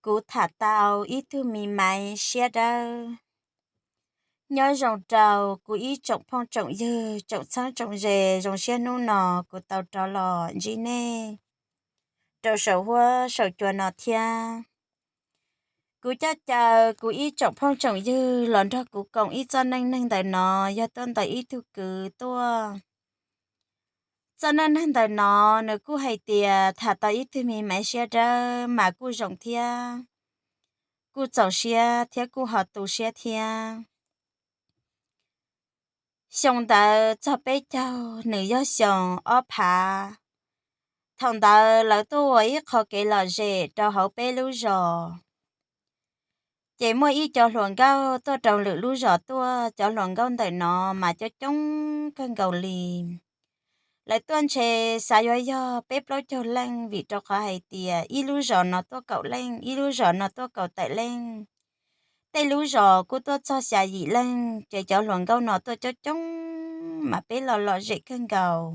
Kuv tham tau ib tug me maiv siab dawb. Nyob zoo rau kuv ib tsoom phooj tsoom ywg, tsoom txheeb tsoom ze, zoo siab hnub no kuv tau rov los ntsib nej rau saum huab saum cua no thiab. Kuv coj caw kuv ib tsoom phooj tsoom ywg los nrog kuv koom ib txoj neej neeg ntawm no, yog tuaj ntawm ib tug kwv tuaj. Txoj neej neeg ntawm no nws kuj hais tias tham tau ib tug me maiv siab dawb mas kuj zoo thiab, kuj txaus siab thiab kuj ho tu siab thiab. Xyoo ntawd txog peb caug nws yog xyoo ob phav. Thaum ntawd lawv tuaj ua ib qho kev lom zem rau hauv peb lub zos. Ces muaj ib cov hluas nkauj tuaj rau lwm lub zos tuaj, cov hluas nkauj ntawm no mas coob coob kawg nkaus li. Lawv tuaj ntshe xav yuav yog peb plaub caug leej, vim rau qhov hais tias ib lub zos no tuaj kaum leej, ib lub zos no tuaj kaum tawm leej. Tej lub zos kuj tuaj txog xya yim leej, ces cov hluas nkauj no tuaj coob coob mas peb los lom zem kawg nkaus.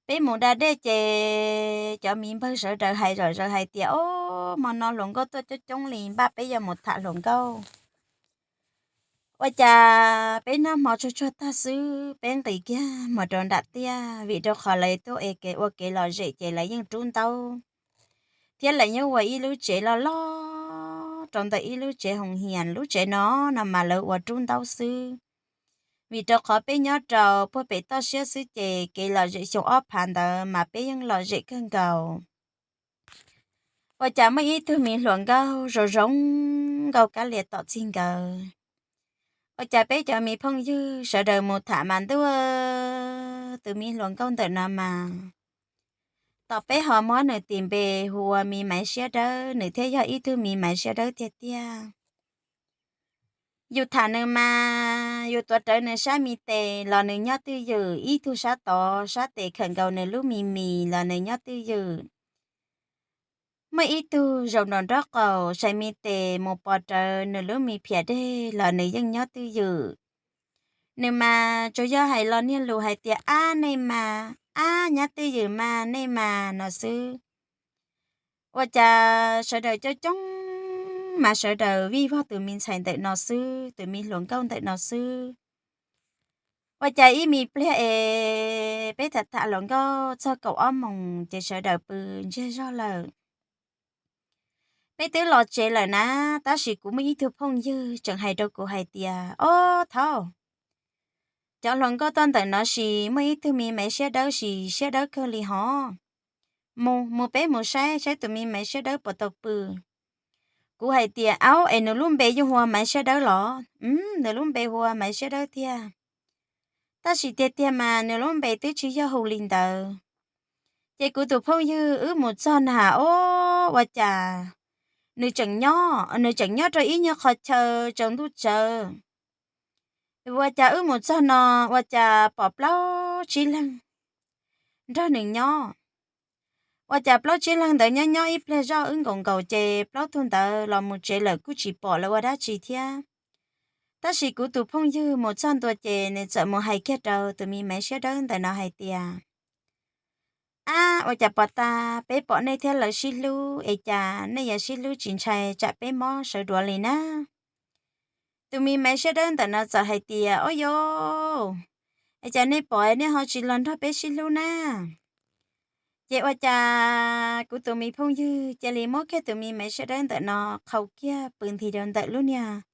Peb mus da dej ces cov miv npawg sawv daws hais zom zaws hais tias, Ob, hmo no hluas nkauj tuaj coob coob li, npaj peb yuav mus tham hluas nkauj. Ua cas peb noj hmo tsuag tsuag tag xwb, peb nqis kiag mus rau nram tiaj, vim rau qhov lawv tuaj ua kev lom zem ces lawv yeej rub ntaub, thiab lawv yeej ua ib lub tsev loj loj rau ntawm ib lub tsev hoos hias. Lub tsev no no mas lawv ua rub ntaub xwb, vim rau qhov peb nyob rau puag pem toj siab xwb ces kev lom zem xyoo ob phav ntawd mas peb yeej lom zem kawg nkaus. Ua cas muaj ib tug me hluas nkauj zoo zoo nkauj kab lias tom txij nkawd. Ua cas peb cov me phooj ywg sawv daws mus tham mas ntuj, tus me hluas nkauj ntawm no mas, tom peb ho muab nws tis npe hu ua me maiv siab dawb, nws thiaj yog ib tug me maiv siab dawb tiag tiag. Yus tham nws mas yus tuav rawv nws sab me tes los nws nyob twj ywm, ib tug sab tod sab tes khawm nkaus nws lub me mis los nws nyob twj ywm. Muaj ib tug zaum nraum nraub qaum sai me tes mus pov rawv nws lub me phiav dej los nws yeej nyob twj ywm. Nws mas tsuas yog hais los niag lus hais tias, Ab nej mas, ab nyob twj ywm mas nej mas no xwb. Ua cas sawv daws coob coob mas sawv daws vij vog tus me ntxhais ntawm no xwb, tus me hluas nkauj ntawm no xwb. Ua cas ib me pliag es peb tham tham hluas nkauj txog kaum ob moos ces sawv daws pw ntsiag zog lawm. Peb twb los tsev lawm na, tab sis kuv muaj ib tug phooj ywg tseem hais rau kuv hais tias, Ob thaub, cov hluas nkauj tuaj ntawm no sis muaj ib tug me maiv siab dawb sis siab dawb kawg li hov. Mus, mus peb mus saib saib tus me maiv siab dawb puas tau pw. Kuv hais tias, Aub, es nws lub npe yuav hu ua maiv siab dawb los? Nws lub npe hu ua maiv siab dawb tiag, tab sis tiag tiag mas nws lub npe twb tsis yog hu li ntawd. Ces kuv tus phooj ywg wb mus txog na, ob, ua cas nws tseem nyob, nws tseem nyob rau ib nyuag qhov chaw tsaus ntuj tsawv. Ua cas wb mus txog no ua cas pom plaub tsib leeg nrog nws nyob. Ua cas plaub tsib leeg ntawd nyob nyob ib pliag zoj wb nkaus nkaus ces plaub tug ntawd los mus tsev lawm kuj tsis pom lawv ua dab tsi thiab. Tab sis kuv tus phooj ywg mus txog ntua ces nws txawm mus hais kiag rau tus me maiv siab dawb ntawm no hais tias, Ab, ua cas pom tas peb pom nej thiab lawv sib hlub es cas nej yuav sib hlub tsis ntshai tsam peb mob sawv duav li na? Tus me maiv siab dawb ntawm no txawm hais tias, Ob yos, es cas nej pom nej ho tsis los nrog peb sib hlub na? Ces ua cas kuv tus me phooj ywg cia li muab kiag tus me maiv siab dawb ntawm no qhau kiag pw nthi rau ntawm lub niag,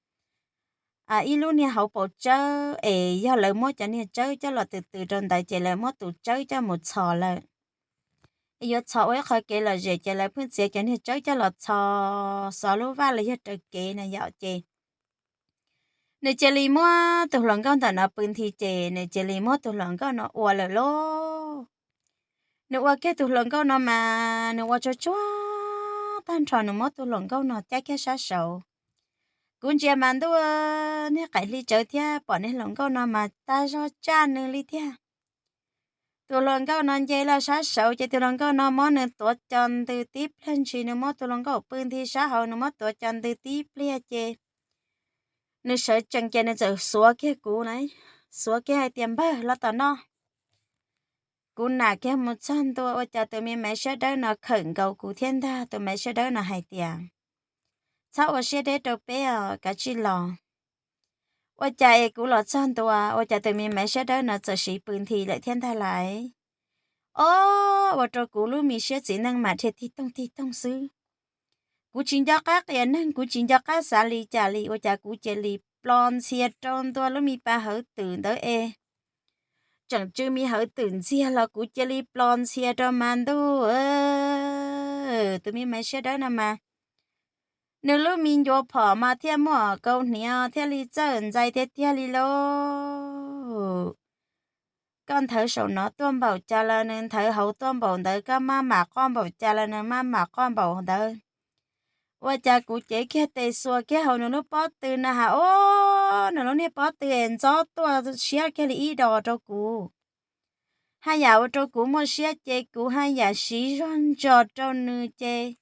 ib lub niag hauv paus tsawb es yog lawv muab cov niag tsawb coj los tws tws rau ntawd ces lawv muab tus tsawb coj mus txhos lawm. Yuav txhos ua ib qho kev lom zem ces lawv pheej txiav cov niag tsawb coj los txhos xov lub vaj los yog raws kev na yom. Ces nws cia li muab tus hluas nkauj ntawm no pw nthi ces nws cia li muab tus hluas nkauj no ua lawm lauj. Nws ua kiag tus hluas nkauj no mas nws ua tsuag tsuag tag nrho nws muab tus hluas nkauj no caij kiag sab saud. Kuv ntsia mas ntuj, niag qaim hli tsawv thiab pom niag hluas nkauj no mas tag zog tsaj nws li tiag. Tus hluas nkauj no nce los sab saud ces tus hluas nkauj no muab nws tuav co ntws tib pliag ntshis, nws muab tus hluas nkauj pw nthi sab hauv nws muab tuav co ntws tib pliag ces nws sawv tsees ces nws txawm xuav kiag kuv na, xuav kiag hais tias, Npawg, los tom no. Kuv nam kiag mus txog ntua ua cas tus me maiv siab dawb no khawm nkaus kuv thiab ntag. Tus maiv siab dawb no hais tias, txhob ua siab deb rau peb os, kav tsij los. Ua cas es kuv los txog ntua ua cas tus me Maiv Siab Dawb no txawm siv pw nthi lawm thiab ntag lauj. Ob, ua rau kuv lub me siab txiv neej mas dhia tig toog tig toog xwb. Kuv tsis nco qab qias neeg, kuv tsis nco qab xav li cas li, ua cas kuv cia li plo ntxhias rau ntua lub me pas hawv twm ntawd es tseem tsw me hawv twm ntxiag los kuv cia li plo ntxhias rau mas ntuj, tus me Maiv Siab Dawb no mas nws lub me ncua phom mas thiaj muaj kaus hniav thiaj li txawj ntxais tiag tiag li lauj. Koj nthawv saum no tuaj npaum cas los nws nthawv hauv tuaj npaum ntawd, koj maj mam qoj npaum cas los nws maj mam qoj npaum ntawd. Ua cas kuv cev kiag tes xuas kiag hauv nws lub pob tw na has, ob, nws lub niag pob tw es ntxob tuaj siab kiag li ib dos rau kuv. Haj yam ua rau kuv muaj siab ces kuv haj yam siv zog ntso rau nws ces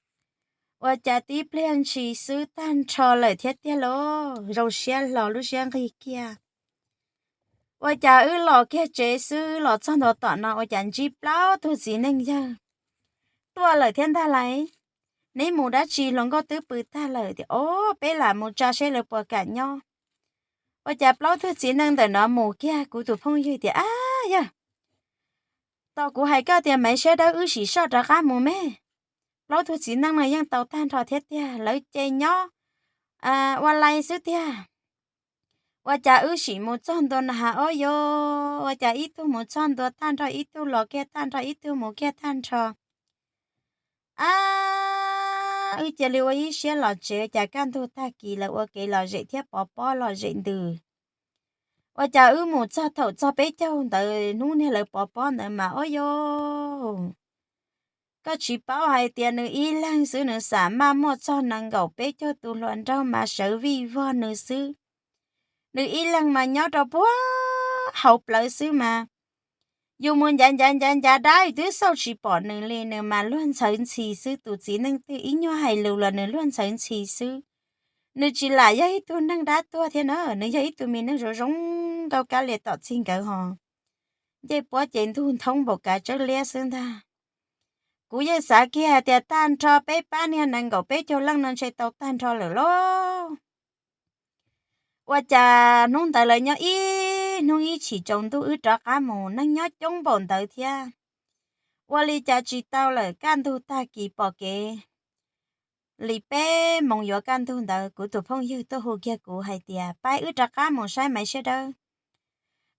ua cas tib pliag ntshis xwb tag nrho lawm thiab tiag lauj. Zoo siab hlo lub siab nqig kiag. Ua cas wb los kiag tsev xwb los txog ntua tom no ua cas ntsib plaub tug txiv neej yawg tuaj lawm thiab ntag lauj. Neb mus dab tsi? Hluas nkauj twb pw tag lawm. Tias, ob, peb lam mus tsa seb lawv puas kam nyob. Ua cas plaub tug txiv neej ntawm no mus kiag, kuv tus phooj ywg tias, ab yawg, tos kuv hais koj tias Maiv Siab Dawb wb sim soj rov qab mus me. Plaub tug txiv neej no yeej tau tag nrho thiab tiag, lawv ces nyob ua lai xwb tiag. Ua cas wb sim mus txog ntua na has, ob yawg, ua cas ib tug mus txog ntua tag nrho, ib tug los kiag tag nrho, ib tug mus kiag tag nrho. Ab, wb cia li ua ib siab los tsev, cas kaj ntug tag kis lawv ua kev lom zem thiab pov pob lom zem ntws. Ua cas wb mus txog thaum txog peb caug ntawd hnub niag lawv pov pob ntawd mas, ob yawg, koj tsis paub hais tias nws ib leeg xwb nws xam maj muaj txog nees nkaum peb caug tus hluas nraug mas sawv vij vog nws xwb. Nws ib leeg mas nyob rau puag hauv plawv xwb mas yus mus ncav ncav ncav ncav dab twb xauj tsis pom nws li, nws mas luag ntxhawv ntxhi xwb. Tus txiv neej twg ib nyuag hais lus los nws luag ntxhawv ntxhi xwb. Nws tsis lam yog ib tug neeg dab tuag thiab na, nws yog ib tug me neeg zoo zoo nkauj kab lias tom txig nkawd ho ncej puab ces ntug nthoob npaum kav tsawb liab xwb ntag. Kuv yeej xav kiag hais tias tag nrho peb pab niag nees nkaum peb caug leej no ntshe tau tag nrho lawm lauj. Ua cas hnub ntawd lawv nyob ib hnub ib chim tsaus ntuj wb rov qab mus, neeg nyob coob npaum ntawd thiab. Ua li cas tsis tau lawm, kaj ntug tag kis pom kev li peb moos yuav kaj ntug ntawd kuv tus phooj ywg tuaj hu kiag kuv hais tias, pab wb rov qab mus saib Maiv Siab Dawb.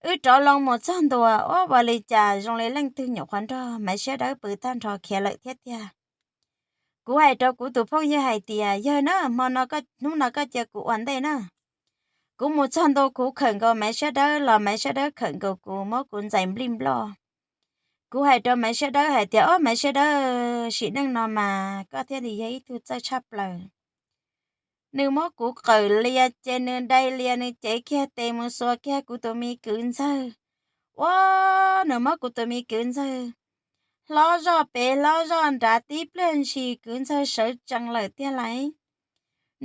Wb rov loo mus txog ntua, ua li cas zoo li leej twg nyuam qhuav nrog Maiv Siab Dawb pw tag nrho khiav lawm thiab tiag. Kuv hais rau kuv tus phooj ywg hais tias, yawg na, hmo no, hnub no koj cia kuv ua ntej na. Kuv mus txog ntua kuv khawm nkaus Maiv Siab Dawb los Maiv Siab Dawb khawm nkaus kuv, muab kuv ntxais nplij nploj. Kuv hais rau Maiv Siab Dawb hais tias, ob, Maiv Siab Dawb, sim neej no mas koj thiaj li yog ib tug txawj tshaj plaws. Nws muab kuv qawm lias ces nws dai lias, nws cev kiag tes mus xuas kiag kuv tus me kwv ntxawg. Ua, nws muab kuv tus me kwv ntxawg hlob zoj pem hlob zoj nrad, tib pliag ntshis kwv ntxawg sawv tsees lawm tiag lauj.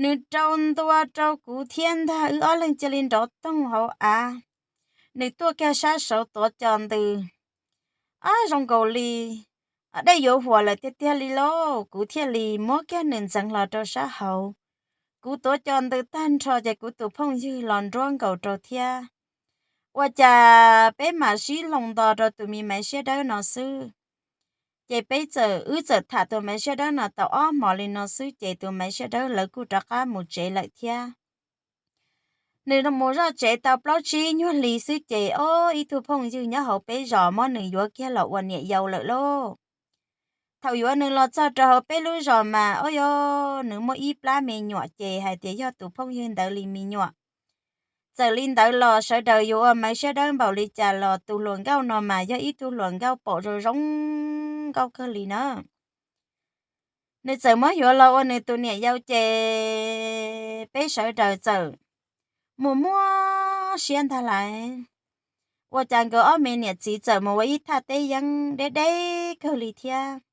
Nws rau ntua rau kuv thiab ntag, wb ob leeg cia li nrov toog hauv av. Nws tuaj kiag sab saud tuav cos ntws, ab, zoo nkaus li dej yuav huam lawm tiag tiag li lauj. Kuv thiaj li muab kiag nws ntxeev hlo rau sab hauv. Kuv tuav cos ntws tag nrho ces kuv tus phooj ywg los nruab nkaus rau thiab. Ua cas peb mam sib hloov nto rau tus me Maiv Siab Dawb no xwb. Ces peb txawm, wb txawm tham tus Maiv Siab Dawb no tau ob hmos li no xwb ces tus Maiv Siab Dawb lawv kuj rov qab mus tsev lawm thiab. Nws mus zoj tsev tau plaub tsib nyuag hli xwb ces ob, ib tug phooj ywg nyob hauv peb zos muab nws yuav kiag los ua niam yau lawm lauj. Thaum yuav nws los txog rau hauv peb lub zos mas, ob yawg, nws muaj ib plab me nyuam ces hais tias yog tus phooj ywg ntawd li me nyuam. Txawm li ntawd los sawv daws yuav ua Maiv Siab Dawb npaum li cas los tus hluas nkauj no mas yog ib tug hluas nkauj paum zoo zoo nkauj kawg li na. Nws txawm muab yuav los ua nws tus niam yau ces peb sawv daws txawm muaj muaj siab ntag lauj. Ua cas nkawd ob me niam txiv txawm mus ua ib thaj teb yeeb deb deb kawg li thiab.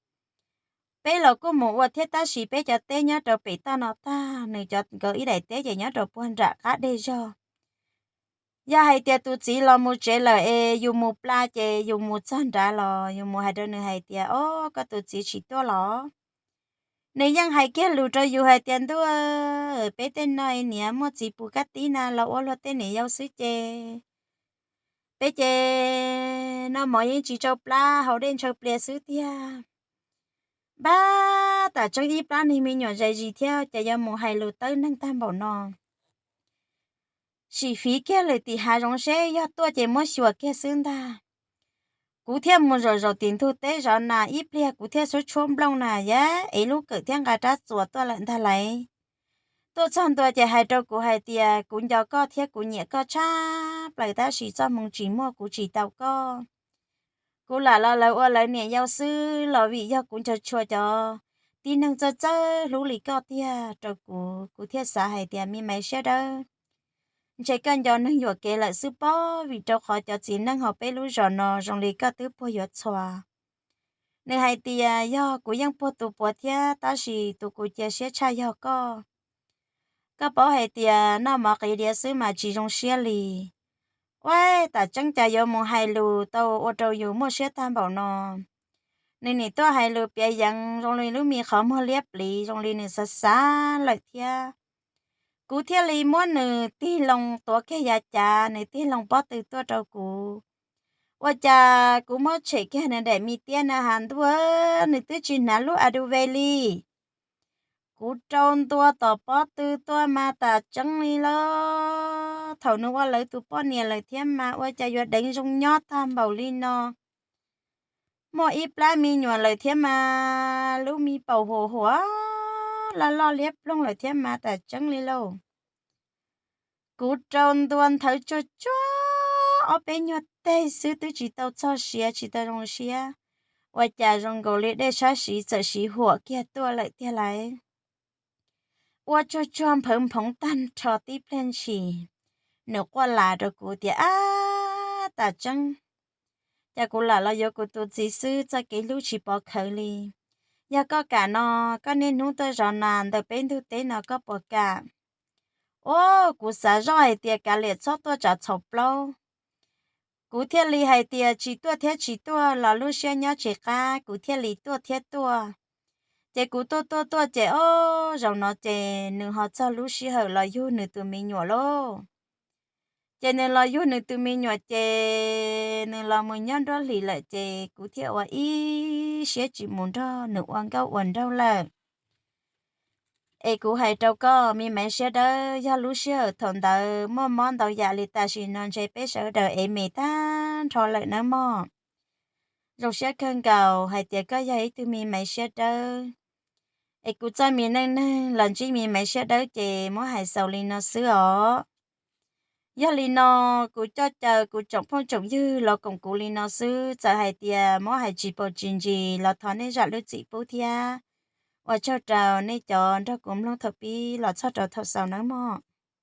Peb los kuj mus ua thiab tab sis peb cov teb nyob rau pem toj no tag, nws cov, nkawd ib daim teb ces nyob rau puag nram qab dej zog. Yog hais tias tus txiv los mus tsev lawm es yus mus pla ces yus mus txog nrad los yus mus hais rau nws hais tias, ob, koj tus txiv tsis tuaj los? Nws yeej hais kiag lus rau yus hais tias, ntuj, peb tej no niam muaj txiv puv kab tib na los ua luag tej niam yau xwb ces peb ces noj mov yeej tsis tsau plab, haus dej ntshaw plias xwb tiag. Npab, Tam Tseeb ib plab niag me nyuam zais zis thiab ces yuav mus hais lus tawb neeg tag npaum no. Sim fiv kiag lwm tim hav zoov seb yog tuaj ces muab xyuas kiag xwb ntag. Kuv thiaj mus zaum zaum tim ntug teb zov nas, ib pliag kuv thiaj sub tshuab nplooj na, yam ev lub kawm thiab nqa rab txuas tuaj lawm ntag lauj. Tuaj txog ntua ces hais rau kuv hais tias, kuv nco koj thiab kuv nyiam koj tshaj plaws tab sis txoj hmoo tsis muaj kuv tsis tau koj. Kuv lam los lawv ua lawv niam yau xwb los vim yog kuv nco tshua cov tib neeg txawj txawj hlub li koj tiag rau kuv, kuv thiaj xav hais tias, me Maiv Siab Dawb, ntshe koj nco neeg yuam kev lawm xwb pob, vim rau qhov cov txiv neej hauv peb lub zos no zoo li koj twb puag yuav txhua. Nws hais tias, yog kuv yeej puag tus puav thiab tab sis tus kuv cia siab tshaj yog koj. Koj paub hais tias noj mov qiv diav xwb mas tsis zoo siab li. Ua, Tam Tseeb cas yuav mus hais lus tau ua rau yus muaj siab tag npaum no. Nws nim tuaj hais lus piav yeev zoo li lub me qhov muag liab pliv, zoo li nws xav xav lawm thiab. Kuv thiaj li muab nws tig loo tuav kiag yav cav, nws tig loo pob tw tuaj rau kuv. Ua cas kuv muab tshem kiag nws daim me tiab na has ntuj, nws twb tsis hnav lub a du ve li. Kuv rau ntua tom pob tw tuaj mas Tam Tseeb li lauj, thaum nws ua lawv tus poj niam lawm thiab mas ua cas yuav deev zoo nyob tag npaum li no. Muaj ib plab me nyuam lawm thiab mas lub me paum huam huam loj loj liab ploog lawm thiab mas Tam Tseeb li lauj. Kuv rau ntua nthawv tsuag tsuag ob peb nyuag teg xwb twb tsis tau txog siav tsis tau zoo siab, ua cas zoo nkaus li dej sab siv txawm siv huam kiag tuaj lawm tiag lauj. Ua tsuag tsuag nphawv nphoov tag nrho tib pliag ntshis, nws quaj las rau kuv tias, ab, Tam Tseeb, cas kuv lam los yuav kuv tus txiv xwb txoj kev hlub tsis pov khawv li. Yog koj kam no, koj niaj hnub tuaj zov nas ntawm peb ntug teb no koj puas kam? Ua, kuv xav zoj hais tias kav liam txhob tuaj tsav txhaum plaub. Kuv thiaj li hais tias tsis tuaj thiab tsis tuaj los lub siab nyob tsis qab, kuv thiaj li tuaj thiab tuaj. Ces kuv tuaj tuaj tuaj ces ob zaug no ces nws ho txog lub sij hawm los yug nws tus me nyuam lauj. Ces nws los yug nws tus me nyuam ces nws los mus nyob nruab hlis lawm ces kuv thiaj ua ib siab tsis mus nrog nws ua nkauj ua nraug lawm. Es kuv hais rau koj me Maiv Siab Dawb, yog lub sij hawm thaum ntawd muaj mob ntau yam li tam sim no ntshe peb sawv daws ev me tag nrho lawm nawb mog. Zoo siab kawg nkaus hais tias koj yog ib tug me Maiv Siab Dawb. Es kuv txoj me neej neeg los ntsib me Maiv Siab Dawb ces muab hais xaus li no xwb os. Yog li no, kuv coj caw kuv tsoom phooj tsoom ywg los koom kuv li no xwb, txawm hais tias muab hais tsis paus tsis ntsis los thov nej zam lub txim pub thiab. Ua tsaug rau nej cov nrog kuv mloog thaum pib los txog rau thaum xaus nawb mog.